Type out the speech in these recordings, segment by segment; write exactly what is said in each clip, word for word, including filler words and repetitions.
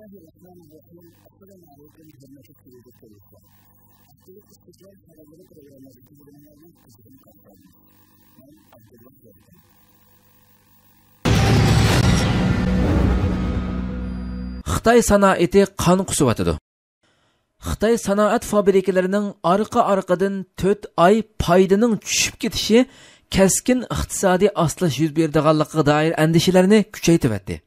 بىسمىللاھىررەھمانىررەھىم. ئەسسالامۇ ئەلەيكۇم، ھۆرمەتلىك تېلېۋىزور كۆرگۈچىلەر. ھەپتىلىك ئىستىقلال خەۋەرلىرى پروگراممىسىدىكى بىلەن بىلەن قىزغىن قارشى ئالىمىز. مەن ئابدۇللا زەردار. خىتاي سانائىتى قان قۇسۇۋاتىدۇ. خىتاي سانائەت فابرىكىلىرىنىڭ ئارقا-ئارقىدىن تۆت ئاي پايدىنىڭ چۈشۈپ كېتىشى كەسكىن ئىقتىسادىي ئاستىلاش يۈز بېرىدىغانلىقىغا دائىر ئەندىشىلەرنى كۈچەيتىۋەتتى.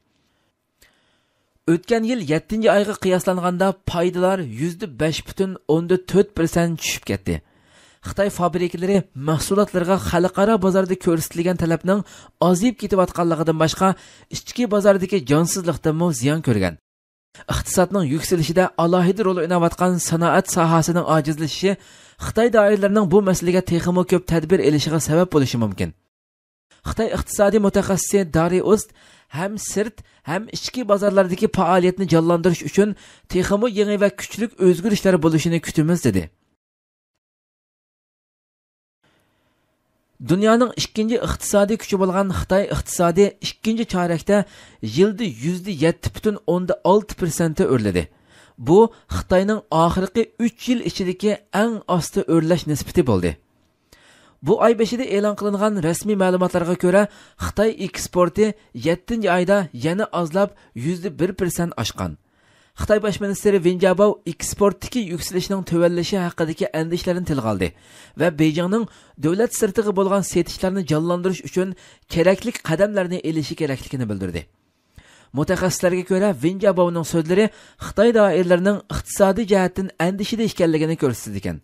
ئۆتكەن يىل يەتتىنچى ئايغا قىياسلانغاندا پايدىلار يۈزدە بەش پۈتۈن ئوندىن تۆت پىرسەنت چۈشۈپ كەتتى. خىتاي فابرىكىلىرى مەھسۇلاتلىرىغا خەلقئارا بازاردا كۆرسىتىلگەن تەلەپنىڭ ئازىيىپ كېتىۋاتقانلىقىدىن باشقا، ئىچكى بازاردىكى جانسىزلىقتىنمۇ زىيان كۆرگەن. ئىقتىسادنىڭ يۈكسىلىشىدە ئالاھىدە رول ئويناۋاتقان سانائەت ساھەسىنىڭ ئاجىزلىشىشى خىتاي دائىرىلىرىنىڭ بۇ مەسىلىگە تېخىمۇ كۆپ تەدبىر ئېلىشىغا سەۋەب بولۇشى مۇمكىن. خىتاي ئىقتىسادىي مۇتەخەسسىسى دارى ئۇست ھەم سىرت، ھەم ئىچكى بازارلاردىكى پائالىيەتنى جانلاندۇرۇش ئۈچۈن تېخىمۇ يېڭى ۋە كۈچلۈك ئۆزگىرىشلەر بولۇشىنى كۈتىمىز، دېدى. دۇنيانىڭ ئىككىنچى ئىقتىسادىي كۈچى بولغان خىتاي ئىقتىسادى ئىككىنچى چارەكتە يىلدا يۈزدە يەتتە پۈتۈن ئوندىن ئالتە پىرسەنت ئۆرلىدى. بۇ خىتاينىڭ ئاخىرقى ئۈچ يىل ئىچىدىكى ئەڭ ئاستا ئۆرلەش نىسبىتى بولدى. بۇ ئاي بېشىدا ئېلان قىلىنغان رەسمىي مەلۇماتلارغا كۆرە، خىتاي ئېكسپورتى يەتتىنچى ئايدا يەنە ئازلاپ يۈزدە بىر پىرسەنت ئاشقان. خىتاي باش مىنىستىرى ۋېن جياباۋ ئېكسپورتتىكى يۈكسىلىشنىڭ تۆۋەنلىشى ھەققىدىكى ئەندىشىلەرنى تىلغا ئالدى ۋە بېيجىڭنىڭ دۆلەت سىرتىغا بولغان سېتىشلارنى جانلاندۇرۇش ئۈچۈن كېرەكلىك قەدەملەرنى ئېلىشى كېرەكلىكىنى بىلدۈردى. مۇتەخەسسىسلەرگە كۆرە، ۋېن جياباۋنىڭ سۆزلىرى خىتاي دائىرىلىرىنىڭ ئىقتىسادىي جەھەتتىن ئەندىشىدە ئىكەنلىكىنى كۆرسىتىدىكەن.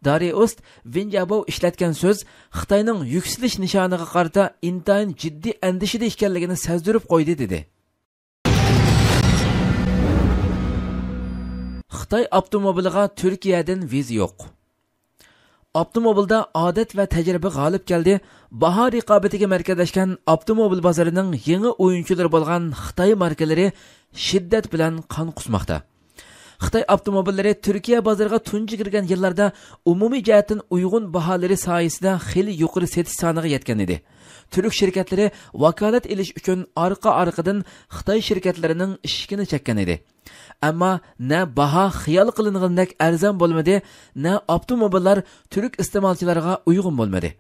دارى ئۇست ۋېن جياباۋ ئىشلەتكەن سۆز خىتاينىڭ يۈكسىلىش نىشانىغا قارىتا ئىنتايىن جىددىي ئەندىشىدە ئىكەنلىكىنى سەزدۈرۈپ قويدى، دېدى. خىتاي ئاپتوموبىلىغا تۈركىيەدىن ۋىزا يوق. ئاپتوموبىلدا ئادەت ۋە تەجرىبە غالىب كەلدى، باھا رىقابىتىگە مەركەزلەشكەن ئاپتوموبىل بازىرىنىڭ يېڭى ئويۇنچىلىرى بولغان خىتاي ماركىلىرى شىددەت بىلەن قان قۇسماقتا. خىتاي ئاپتوموبىللىرى تۈركىيە بازىرىغا تۇنجى كىرگەن يىللاردا ئومۇمىي جەھەتتىن ئۇيغۇن باھالىرى سايىسىدە خېلى يۇقىرى سېتىش سانىغا يەتكەن ئىدى. تۈرك شىركەتلىرى ۋاكالەت ئېلىش ئۈچۈن ئارقا-ئارقىدىن خىتاي شىركەتلىرىنىڭ ئىشىكىنى چەككەن ئىدى. ئەمما نە باھا خىيال قىلىنغىنىدەك ئەرزان بولمىدى، نە ئاپتوموبىللار تۈرك ئىستېمالچىلارغا ئۇيغۇن بولمىدى.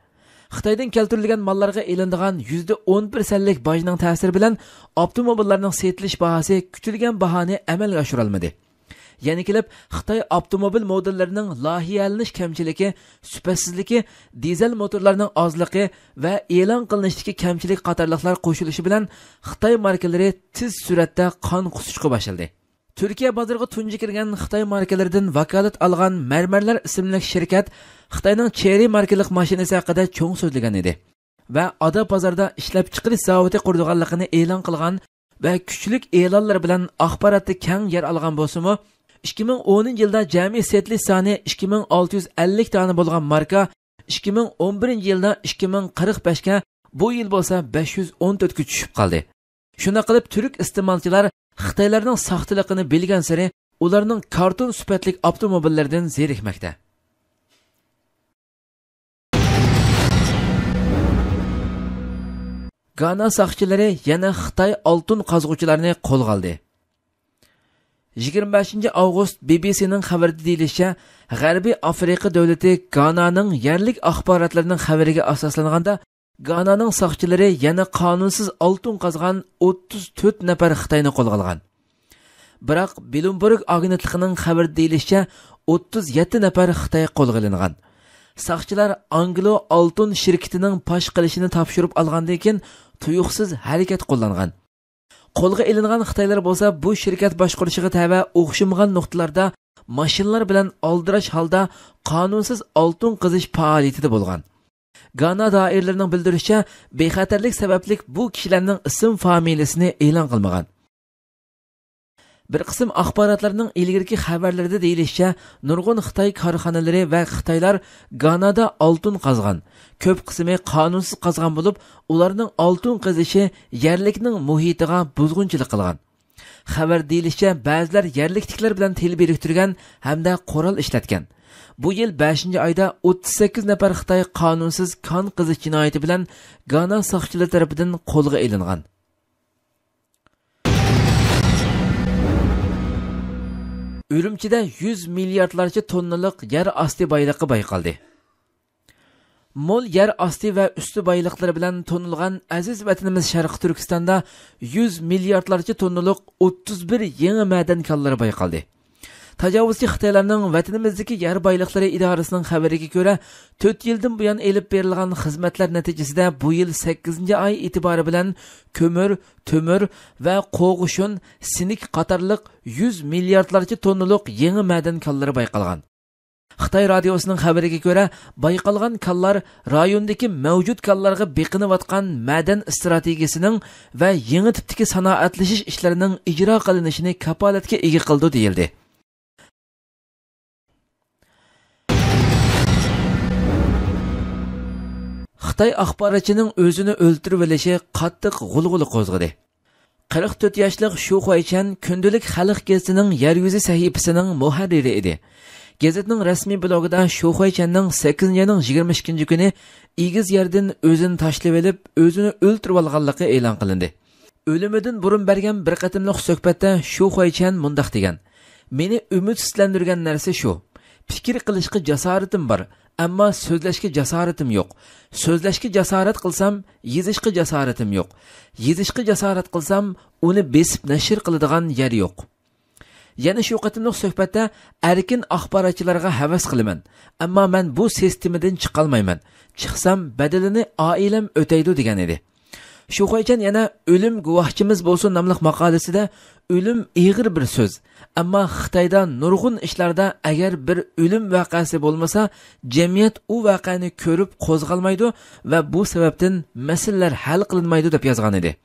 خىتايدىن كەلتۈرۈلگەن ماللارغا ئېلىنىدىغان يۈزدە ئون پىرسەنتلىك باجنىڭ تەسىرى بىلەن ئاپتوموبىللارنىڭ سېتىلىش باھاسى كۈتۈلگەن باھانى ئەمەلگە ئاشۇرالمىدى. يەنە كېلىپ، خىتاي ئاپتوموبىل مودېللىرىنىڭ لايىھەلىنىش كەمچىلىكى، سۈپەتسىزلىكى، دىزېل موتورلارنىڭ ئازلىقى ۋە ئېلان قىلىنىشتىكى كەمچىلىك قاتارلىقلار قوشۇلۇشى بىلەن خىتاي ماركىلىرى تېز سۈرئەتتە قان قۇسۇشقا باشلىدى. تۈركىيە بازىرىغا تۇنجى كىرگەن خىتاي ماركىلىرىدىن ۋاكالەت ئالغان مەرمەرلەر ئىسىملىك شىركەت خىتاينىڭ چېررى ماركىلىق ماشىنىسى ھەققىدە چوڭ سۆزلىگەن ئىدى ۋە ئادا بازاردا ئىشلەپچىقىرىش زاۋۇتى قۇرىدىغانلىقىنى ئېلان قىلغان ۋە كۈچلۈك ئېلانلىرى بىلەن ئاخباراتتا كەڭ يەر ئالغان بولسىمۇ، ئىككى مىڭ ئونىنچى يىلدا جەمئىي سېتىلىش سانى ئىككى مىڭ ئالتە يۈز ئەللىك دانە بولغان ماركا ئىككى مىڭ ئون بىرىنچى يىلدا ئىككى مىڭ قىرىق بەشكە، بۇ يىل بولسا بەش يۈز ئون تۆتكە چۈشۈپ قالدى. شۇنداق قىلىپ، تۈرك ئىستېمالچىلار خىتايلارنىڭ ساختىلىقىنى بىلگەنسېرى ئۇلارنىڭ كارتون سۈپەتلىك ئاپتوموبىللىرىدىن زېرىكمەكتە. گانا ساقچىلىرى يەنە خىتاي ئالتۇن قازغۇچىلارنى قولغا ئالدى. يىگىرمە بەشىنچى ئاۋغۇست بى بى سىنىڭ خەۋىرىدە دېيىلىشىچە، غەربىي ئافرىقا دۆلىتى گانانىڭ يەرلىك ئاخباراتلىرىنىڭ خەۋىرىگە ئاساسلانغاندا، گانانىڭ ساقچىلىرى يەنە قانۇنسىز ئالتۇن قازغان ئوتتۇز تۆت نەپەر خىتاينى قولغا ئالغان. بىراق، بلومبېرگ ئاگېنتلىقىنىڭ خەۋىرىدە دېيىلىشىچە، ئوتتۇز يەتتە نەپەر خىتاي قولغا ئېلىنغان. ساقچىلار ئاڭگلو ئالتۇن شىركىتىنىڭ پاش قىلىشىنى تاپشۇرۇپ ئالغاندىن كېيىن، تۇيۇقسىز ھەرىكەت قوللانغان. قولغا ئېلىنغان خىتايلار بولسا بۇ شىركەت باشقۇرۇشىغا تەۋە ئوخشىمىغان نۇقتىلاردا ماشىنىلار بىلەن ئالدىراش ھالدا قانۇنسىز ئالتۇن قېزىش پائالىيىتىدە بولغان. گانا دائىرىلىرىنىڭ بىلدۈرۈشىچە، بىخەتەرلىك سەۋەبلىك بۇ كىشىلەرنىڭ ئىسىم فامىلىسىنى ئېلان قىلمىغان. بىر قىسىم ئاخباراتلارنىڭ ئىلگىرىكى خەۋەرلىرىدە دېيىلىشىچە، نۇرغۇن خىتاي كارخانىلىرى ۋە خىتايلار گانادا ئالتۇن قازغان، كۆپ قىسمى قانۇنسىز قازغان بولۇپ، ئۇلارنىڭ ئالتۇن قېزىشى يەرلىكنىڭ مۇھىتىغا بۇزغۇنچىلىق قىلغان. خەۋەردە دېيىلىشىچە، بەزىلەر يەرلىكتىكىلەر بىلەن تىل بىرىكتۈرگەن ھەمدە قورال ئىشلەتكەن. بۇ يىل بەشىنچى ئايدا ئوتتۇز سەككىز نەپەر خىتاي قانۇنسىز كان قېزىش جىنايىتى بىلەن گانا ساقچىلىرى تەرىپىدىن قولغا ئېلىنغان. ئۈرۈمچىدە يۈز مىلياردلارچە توننىلىق يەر ئاستى بايلىقى بايقالدى. مول يەر ئاستى ۋە ئۈستى بايلىقلىرى بىلەن تونۇلغان ئەزىز ۋەتىنىمىز شەرقىي تۈركىستاندا يۈز مىلياردلارچە توننىلىق ئوتتۇز بىر يېڭى مەدەن كانلىرى بايقالدى. تاجاۋۇزچى خىتايلارنىڭ ۋەتىنىمىزدىكى يەر بايلىقلىرى ئىدارىسىنىڭ خەۋىرىگە كۆرە، تۆت يىلدىن بۇيان ئېلىپ بېرىلغان خىزمەتلەر نەتىجىسىدە بۇ يىل سەككىزىنچى ئاي ئېتىبارى بىلەن كۆمۈر، تۆمۈر ۋە قوغۇشۇن، سىنك قاتارلىق يۈز مىلياردلارچە توننىلىق يېڭى مەدەن كانلىرى بايقالغان. خىتاي رادىيوسىنىڭ خەۋىرىگە كۆرە، بايقالغان كانلار رايوندىكى مەۋجۇت كانلارغا بېقىنىۋاتقان مەدەن ئىستراتېگىيىسىنىڭ ۋە يېڭى تىپتىكى سانائەتلىشىش ئىشلىرىنىڭ ئىجرا قىلىنىشىنى كاپالەتكە ئىگە قىلىدۇ، دېيىلدى. خىتاي ئاخباراتچىنىڭ ئۆزىنى ئۆلتۈرۈۋېلىشى قاتتىق غۇلغۇلا قوزغىدى. قىرىق تۆت ياشلىق شۇ خۇەيچەن كۈندىلىك خەلق گېزىتىنىڭ يەر يۈزى سەھىپىسىنىڭ مۇھەررىرى ئىدى. گېزىتنىڭ رەسمىي بلوگىدا شۇ خۇەيچەننىڭ سەككىزىنچى ئاينىڭ يىگىرمە ئىككىنچى كۈنى ئېگىز يەردىن ئۆزىنى تاشلىۋېلىپ، ئۆزىنى ئۆلتۈرۈۋالغانلىقى ئېلان قىلىندى. ئۆلۈمىدىن بۇرۇن بەرگەن بىر قېتىملىق سۆھبەتتە شۇ خۇەيچەن مۇنداق دېگەن: «مېنى ئۈمىدسىزلەندۈرگەن نەرسە شۇ. پىكىر قىلىشقا جاسارىتىم بار، ئەمما سۆزلەشكە جاسارىتىم يوق. سۆزلەشكە جاسارەت قىلسام، يېزىشقا جاسارىتىم يوق. يېزىشقا جاسارەت قىلسام، ئۇنى بېسىپ نەشر قىلىدىغان يەر يوق.» يەنە شۇ قېتىملىق سۆھبەتتە ئەركىن ئاخباراتچىلارغا ھەۋەس قىلىمەن، ئەمما مەن بۇ سىستېمىدىن چىقالمايمەن. چىقسام، بەدىلىنى ئائىلەم ئۆتەيدۇ، دېگەن ئىدى. شۇ خۇەيچەن يەنە «ئۆلۈم گۇۋاھچىمىز بولسۇن» ناملىق ماقالىسىدە، «ئۆلۈم ئېغىر بىر سۆز، ئەمما خىتايدا نۇرغۇن ئىشلاردا ئەگەر بىر ئۆلۈم ۋەقەسى بولمىسا، جەمئىيەت ئۇ ۋەقەنى كۆرۈپ قوزغالمايدۇ ۋە بۇ سەۋەبتىن مەسىلىلەر ھەل قىلىنمايدۇ» دەپ يازغان ئىدى.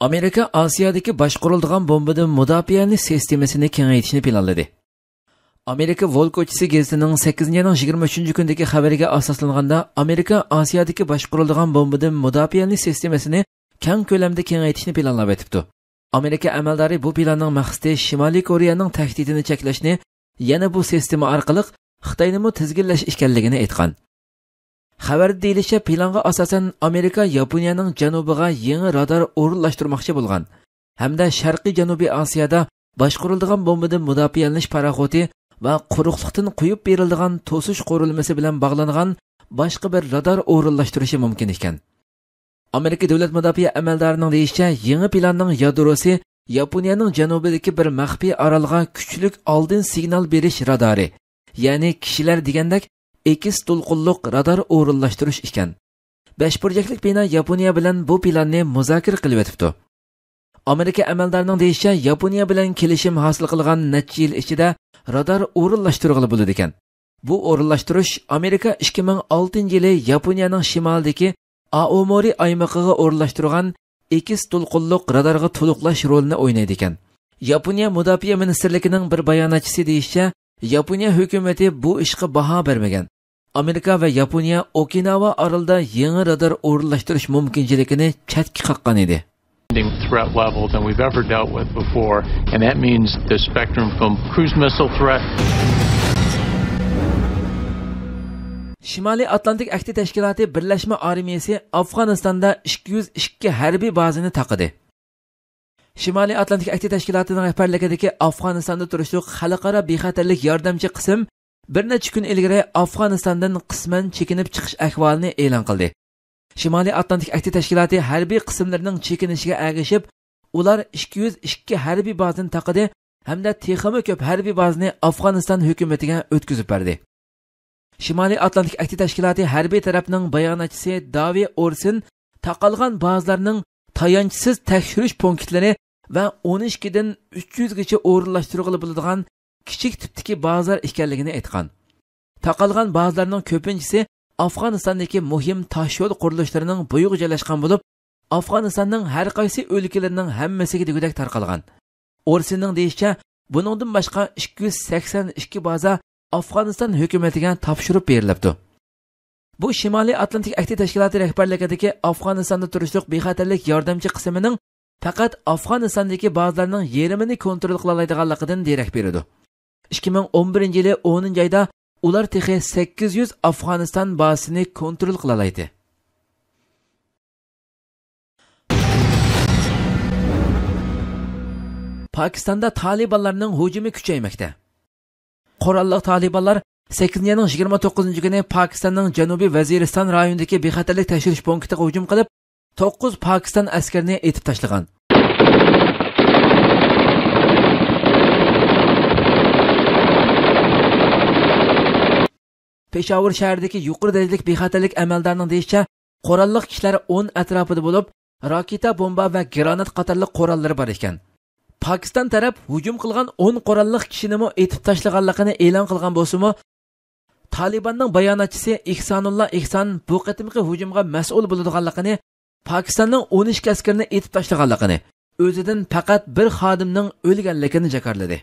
ئامېرىكا ئاسىيادىكى باشقۇرۇلىدىغان بومبىدىن مۇداپىئەنى سىستېمىسىنى كېڭەيتىشنى پىلانلىدى. ئامېرىكا ۋول كوچىسى گېزىتىنىڭ سەككىزىنچى ئاينىڭ يىگىرمە ئۈچىنچى كۈنىدىكى خەۋىرىگە ئاساسلانغاندا، ئامېرىكا ئاسىيادىكى باشقۇرۇلىدىغان بومبىدىن مۇداپىئەنى سىستېمىسىنى كەڭ كۆلەمدە كېڭەيتىشنى پىلانلاۋېتىپتۇ. ئامېرىكا ئەمەلدارى بۇ پىلاننىڭ مەقسىتى شىمالىي كورېيەنىڭ تەھدىتىنى چەكلەشنى يەنە بۇ سىستېما ئارقىلىق خىتاينىمۇ تىزگىنلەش ئىكەنلىكىنى ئېيتقان. خەۋەردە دېيىلىشىچە، پىلانغا ئاساسەن، ئامېرىكا ياپونىيەنىڭ جەنۇبىغا يېڭى رادار ئورۇنلاشتۇرماقچى بولغان ھەمدە شەرقىي جەنۇبىي ئاسىيادا باشقۇرۇلىدىغان بومبىدىن مۇداپىئەلىنىش پاراخوتى ۋە قۇرۇقلۇقتىن قويۇپ بېرىلىدىغان توسۇش قۇرۇلمىسى بىلەن باغلانغان باشقا بىر رادار ئورۇنلاشتۇرۇشى مۇمكىن ئىكەن. ئامېرىكا دۆلەت مۇداپىئە ئەمەلدارىنىڭ دېيىشىچە، يېڭى پىلاننىڭ يادروسى ياپونىيەنىڭ جەنۇبىدىكى بىر مەخپىي ئارالغا كۈچلۈك ئالدىن سىگنال بېرىش رادارى، يەنى كىشىلەر دېگەندەك ئېكس دولقۇنلۇق رادار ئورۇنلاشتۇرۇش ئىكەن. بەشبۇرجەكلىك بىنا ياپونىيە بىلەن بۇ پىلاننى مۇزاكىرە قىلىۋېتىپتۇ. ئامېرىكا ئەمەلدارىنىڭ دېيىشىچە، ياپونىيە بىلەن كېلىشىم ھاسىل قىلغان نەچچە يىل ئىچىدە رادار ئورۇنلاشتۇرغىلى بولىدىكەن. بۇ ئورۇنلاشتۇرۇش ئامېرىكا ئىككى مىڭ ئالتىنچى يىلى ياپونىيەنىڭ شىمالىدىكى ئائومورى ئايمىقىغا ئورۇنلاشتۇرغان ئېكس دولقۇنلۇق رادارغا تولۇقلاش رولىنى ئوينايدىكەن. ياپونىيە مۇداپىئە مىنىستىرلىكىنىڭ بىر باياناتچىسى دېيىشىچە، ياپونىيە ھۆكۈمىتى بۇ ئىشقا باھا بەرمىگەن. ئامېرىكا ۋە ياپونىيە ئوكىناۋا ئارىلىدا يېڭى رادار ئورۇنلاشتۇرۇش مۇمكىنچىلىكىنى چەتكە قاققان ئىدى. Threat level than we've ever dealt with before, and that means the spectrum from cruise missile threat. شىمالىي ئاتلانتىك ئەھدى تەشكىلاتى بىرلەشمە ئارمىيىسى ئافغانىستاندا ئىككى يۈز ئىككى ھەربىي بازىنى تاقىدى. شىمالىي ئاتلانتىك ئەھدى تەشكىلاتىنىڭ رەھبەرلىكىدىكى ئافغانىستاندا تۇرۇشلۇق خەلقئارا بىخەتەرلىك ياردەمچى قىسىم بىر نەچچە كۈن ئىلگىرى ئافغانىستاندىن قىسمەن چېكىنىپ چىقىش ئەھۋالىنى ئېلان قىلدى. شىمالىي ئاتلانتىك ئەھدى تەشكىلاتى ھەربىي قىسىملىرىنىڭ چېكىنىشىگە ئەگىشىپ، ئۇلار ئىككى يۈز ئىككى ھەربىي بازىنى تاقىدى ھەمدە تېخىمۇ كۆپ ھەربىي بازىنى ئافغانىستان ھۆكۈمىتىگە ئۆتكۈزۈپ بەردى. شىمالىي ئاتلانتىك ئەھدى تەشكىلاتى ھەربىي تەرەپنىڭ باياناتچىسى داۋى ئورسىن تاقالغان بازىلارنىڭ تايانچسىز تەكشۈرۈش پونكىتلىرى ۋە ئون ئىككىدىن ئۈچ يۈزگىچە ئورۇنلاشتۇرغىلى بولىدىغان كىچىك تىپتىكى بازار ئىكەنلىكىنى ئېيتقان. تاقالغان بازىلارنىڭ كۆپىنچىسى ئافغانىستاندىكى مۇھىم تاشيول قۇرۇلۇشلىرىنىڭ بويىغا جايلاشقان بولۇپ، ئافغانىستاننىڭ ھەر قايسى ئۆلكىلىرىنىڭ ھەممىسىگە دېگۈدەك تارقالغان. ئورسىننىڭ دېيىشىچە، بۇنىڭدىن باشقا ئىككى يۈز سەكسەن ئىككى بازا ئافغانىستان ھۆكۈمىتىگە تاپشۇرۇپ بېرىلىپتۇ. بۇ شىمالىي ئاتلانتىك ئەھدى تەشكىلاتى رەھبەرلىكىدىكى ئافغانىستاندا تۇرۇشلۇق بىخەتەرلىك ياردەمچى قىسمىنىڭ پەقەت ئافغانىستاندىكى بازىلارنىڭ يېرىمىنى كونترول قىلالايدىغانلىقىدىن دېرەك بېرىدۇ. ئىككى مىڭ ئون بىرىنچى يىلى ئونىنچى ئايدا ئۇلار تېخى سەككىز يۈز ئافغانىستان بازىسىنى كونترول قىلالايتتى. پاكىستاندا تالىبانلارنىڭ ھۇجۇمى كۈچەيمەكتە. قوراللىق تالىبانلار سەككىزىنچى ئاينىڭ يىگىرمە توققۇزىنچى كۈنى پاكىستاننىڭ جەنۇبىي ۋەزىرىستان رايونىدىكى بىخەتەرلىك تەكشۈرۈش پونكىتىغا ھۇجۇم قىلىپ، توققۇز پاكىستان ئەسكىرىنى ئېتىپ تاشلىغان. پېشاۋۇر شەھىرىدىكى يۇقىرى دەرىجىلىك بىخەتەرلىك ئەمەلدارىنىڭ دېيىشىچە، قوراللىق كىشىلەر ئون ئەتراپىدا بولۇپ، راكېتا، بومبا ۋە گرانات قاتارلىق قوراللىرى بار ئىكەن. پاكىستان تەرەپ ھۇجۇم قىلغان ئون قوراللىق كىشىنىمۇ ئېتىپ تاشلىغانلىقىنى ئېلان قىلغان بولسىمۇ، تالىباننىڭ باياناتچىسى ئېھسانۇللا ئېھسان بۇ قېتىمقى ھۇجۇمغا مەسئۇل بولىدىغانلىقىنى، پاكىستاننىڭ ئون ئىككى ئەسكىرىنى ئېتىپ تاشلىغانلىقىنى، ئۆزىدىن پەقەت بىر خادىمنىڭ ئۆلگەنلىكىنى جاكارلىدى.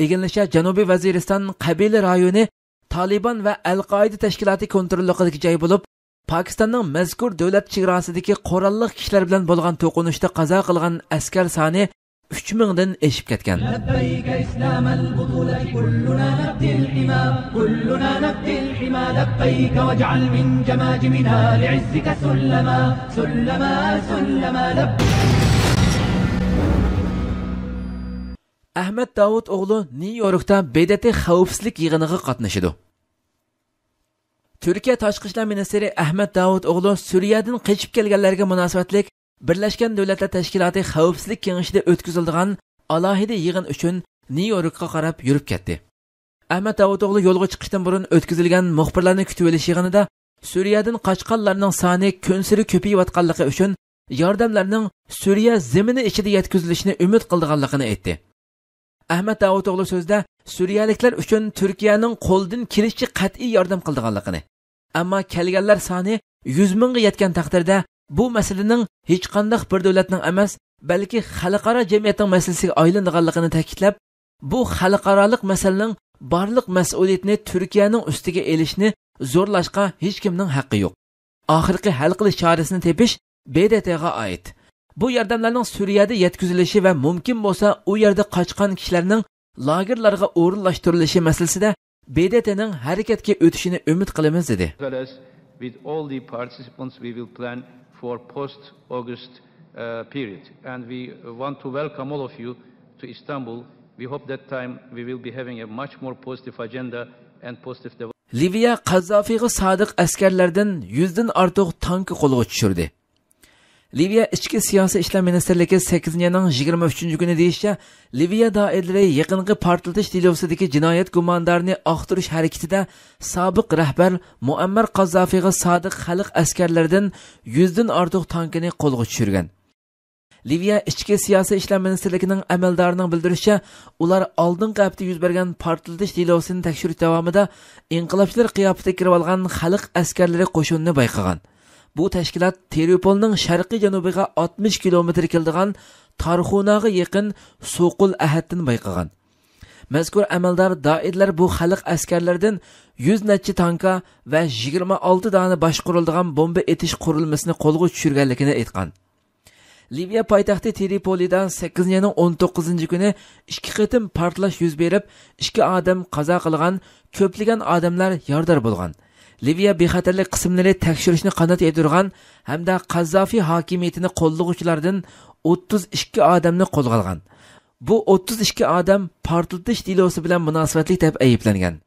ئىگىلىنىشىچە، جەنۇبىي ۋەزىرىستان قەبىلە رايونى تالىبان ۋە ئەل قائىدە تەشكىلاتى كونتروللۇقىدىكى جاي بولۇپ، پاكىستاننىڭ مەزكۇر دۆلەت چېگراسىدىكى قوراللىق كىشىلەر بىلەن بولغان توقۇنۇشتا قازا قىلغان ئەسكەر سانى ئۈچ مىڭدىن ئېشىپ كەتكەن. لبيك إسلام البطولة، كلنا نفدي الحمى، كلنا نفدي الحمى، لبيك واجعل من جماجمنا لعزك سلما، سلما، سلما، لبيك. ئەھمەد داۋۇت ئوغلۇ نيۇ يوركتا ب د ت خەۋپسىزلىك يىغىنىغا قاتنىشىدۇ. تۈركىيە تاشقى ئىشلار مىنىستىرى ئەھمەد داۋۇت ئوغلۇ سۈرىيەدىن قېچىپ كەلگەنلەرگە مۇناسىۋەتلىك بىرلەشكەن دۆلەتلەر تەشكىلاتى خەۋپسىزلىك كېڭىشىدە ئۆتكۈزۈلىدىغان ئالاھىدە يىغىن ئۈچۈن نيۇ يوركقا قاراپ يۈرۈپ كەتتى. ئەھمەد داۋۇت ئوغلۇ يولغا چىقىشتىن بۇرۇن ئۆتكۈزۈلگەن مۇخبىرلارنى كۈتۈۋېلىش يىغىنىدا سۈرىيەدىن قاچقانلارنىڭ سانى كۈنسېرى كۆپىيىۋاتقانلىقى ئۈچۈن ياردەملەرنىڭ سۈرىيە زېمىنى ئىچىدە يەتكۈزۈلۈشىنى ئۈمىد قىلىدىغانلىقىنى ئېيتتى. ئەھمەد داۋۇتئوغلۇ سۆزىدە، سۈرىيەلىكلەر ئۈچۈن تۈركىيەنىڭ قولىدىن كېلىشىچە قەتئىي ياردەم قىلىدىغانلىقىنى، ئەمما كەلگەنلەر سانى يۈز مىڭغا يەتكەن تەقدىردە، بۇ مەسىلىنىڭ ھېچقانداق بىر دۆلەتنىڭ ئەمەس، بەلكى خەلقئارا جەمئىيەتنىڭ مەسىلىسىگە ئايلىنىدىغانلىقىنى تەكىتلەپ، بۇ خەلقئارالىق مەسىلىنىڭ بارلىق مەسئۇلىيىتىنى تۈركىيەنىڭ ئۈستىگە ئېلىشنى زورلاشقا ھېچكىمنىڭ ھەققى يوق. ئاخىرقى ھەل قىلىش چارىسىنى تېپىش ب د ت غا ئائىت. بۇ ياردەملەرنىڭ سۈرىيەدە يەتكۈزۈلۈشى ۋە مۇمكىن بولسا ئۇ يەردە قاچقان كىشىلەرنىڭ لاگېرلارغا ئورۇنلاشتۇرۇلۇشى مەسىلىسىدە ب د ت نىڭ ھەرىكەتكە ئۆتۈشىنى ئۈمىد قىلىمىز، دېدى. As well as with all the participants, we will plan for post-August, uh, period. And we want to welcome all of you to Istanbul. We hope that time we will be having a much more positive agenda and positive development. لىۋىيە قاززافىغا سادىق ئەسكەرلەردىن يۈزدىن ئارتۇق تانكا قولغا چۈشۈردى. لىۋىيە ئىچكى سىياسىي ئىشلار مىنىستىرلىكى سەككىزىنچى ئاينىڭ يىگىرمە ئۈچىنچى كۈنى دېيىشىچە، لىۋىيە دائىرىلىرى يېقىنقى پارتلىتىش دېلوسىدىكى جىنايەت گۇماندارىنى ئاختۇرۇش ھەرىكىتىدە سابىق رەھبەر مۇئەممەر قاززافىغا سادىق خەلق ئەسكەرلىرىدىن يۈزدىن ئارتۇق تانكىنى قولغا چۈشۈرگەن. لىۋىيە ئىچكى سىياسىي ئىشلار مىنىستىرلىكىنىڭ ئەمەلدارىنىڭ بىلدۈرۈشىچە، ئۇلار ئالدىنقى ھەپتە يۈز بەرگەن پارتلىتىش دېلوسىنى تەكشۈرۈش داۋامىدا ئىنقىلابچىلار قىياپىتىگە كىرىۋالغان خەلق ئەسكەرلىرى قوشۇنىنى بايقىغان. بۇ تەشكىلات تېرىپولنىڭ شەرقىي جەنۇبىغا ئاتمىش كىلومېتىر كېلىدىغان تارخۇناغا يېقىن سوقۇل ئەھەدتىن بايقىغان. مەزكۇر ئەمەلدار دائىرىلەر بۇ خەلق ئەسكەرلىرىدىن يۈز نەچچە تانكا ۋە يىگىرمە ئالتە دانە باشقۇرۇلىدىغان بومبا ئېتىش قۇرۇلمىسىنى قولغا چۈشۈرگەنلىكىنى ئېيتقان. لىۋىيە پايتەختى ترىپولىدا سەككىزىنچى ئاينىڭ ئون توققۇزىنچى كۈنى ئىككى قېتىم پارتلاش يۈز بېرىپ، ئىككى ئادەم قازا قىلغان، كۆپلىگەن ئادەملەر يارىدار بولغان. لىۋىيە بىخەتەرلىك قىسىملىرى تەكشۈرۈشنى قانات يايدۇرغان ھەمدە قاززافى ھاكىمىيىتىنى قوللىغۇچىلاردىن ئوتتۇز ئىككى ئادەمنى قولغا ئالغان. بۇ ئوتتۇز ئىككى ئادەم پارتلىتىش دېلوسى بىلەن مۇناسىۋەتلىك دەپ ئەيىبلەنگەن.